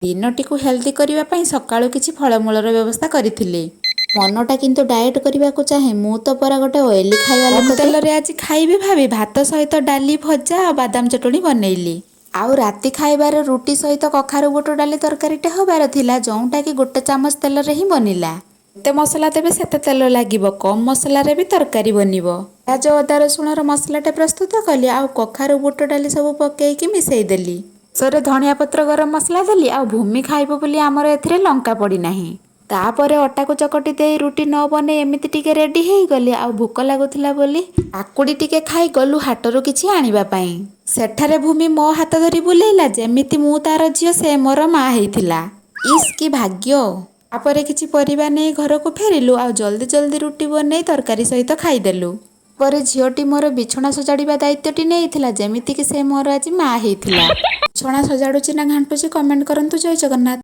ଦିନଟିକୁ ହେଲ୍ଦି କରିବା ପାଇଁ ସକାଳୁ କିଛି ଫଳମୂଳର ବ୍ୟବସ୍ଥା କରିଥିଲି। ମନଟା କିନ୍ତୁ ଡାଏଟ୍ କରିବାକୁ ଚାହେଁ। ମୁଁ ତ ପରା ଗୋଟେ ଅଏଲି ଖାଇବା କମ୍ ଲୋକଟେ। ତେଲରେ ଆଜି ଖାଇବି ଭାବି ଭାତ ସହିତ ଡାଲି, ଭଜା ଆଉ ବାଦାମ ଚଟଣି ବନେଇଲି। ଆଉ ରାତି ଖାଇବାରେ ରୁଟି ସହିତ କଖାରୁ ବୁଟ ଡାଲି ତରକାରୀଟେ ହବାର ଥିଲା, ଯେଉଁଟାକି ଗୋଟେ ଚାମଚ ତେଲରେ ହିଁ ବନିଲା। ଯେତେ ମସଲା ଦେବେ ସେତେ ତେଲ ଲାଗିବ, କମ୍ ମସଲାରେ ବି ତରକାରୀ ବନିବ। ପିଆଜ, ଅଦା, ରସୁଣର ମସଲାଟା ପ୍ରସ୍ତୁତ କଲି ଆଉ କଖାରୁ ବୁଟ ଡାଲି ସବୁ ପକେଇକି ମିଶେଇ ଦେଲି। ଶେଷରେ ଧଣିଆ ପତ୍ର, ଗରମ ମସଲା ଦେଲି। ଆଉ ଭୂମି ଖାଇବ ବୋଲି ଆମର ଏଥିରେ ଲଙ୍କା ପଡ଼ିନାହିଁ। ତାପରେ ଅଟାକୁ ଚକଟି ଦେଇ ରୁଟି ନ ବନେଇ ଏମିତି ଟିକେ ରେଡି ହେଇଗଲି। ଆଉ ଭୋକ ଲାଗୁଥିଲା ବୋଲି କାକୁଡ଼ି ଟିକେ ଖାଇ ଗଲୁ ହାଟରୁ କିଛି ଆଣିବା ପାଇଁ। ସେଠାରେ ଭୂମି ମୋ ହାତ ଧରି ବୁଲେଇଲା, ଯେମିତି ମୁଁ ତାର ଝିଅ, ସେ ମୋର ମା ହେଇଥିଲା। ଇସ୍, କି ଭାଗ୍ୟ! ତାପରେ କିଛି ପରିବା ନେଇ ଘରକୁ ଫେରିଲୁ ଆଉ ଜଲ୍ଦି ଜଲ୍ଦି ରୁଟି ବନେଇ ତରକାରୀ ସହିତ ଖାଇଦେଲୁ। ପରେ ଝିଅଟି ମୋର ବିଛଣା ସଜାଡ଼ିବା ଦାୟିତ୍ୱଟି ନେଇଥିଲା, ଯେମିତିକି ସେ ମୋର ଆଜି ମା ହେଇଥିଲା। ବିଛଣା ସଜାଡ଼ୁଛି ନା ଘାଣ୍ଟୁଛି, କମେଣ୍ଟ କରନ୍ତୁ। ଜୟ ଜଗନ୍ନାଥ।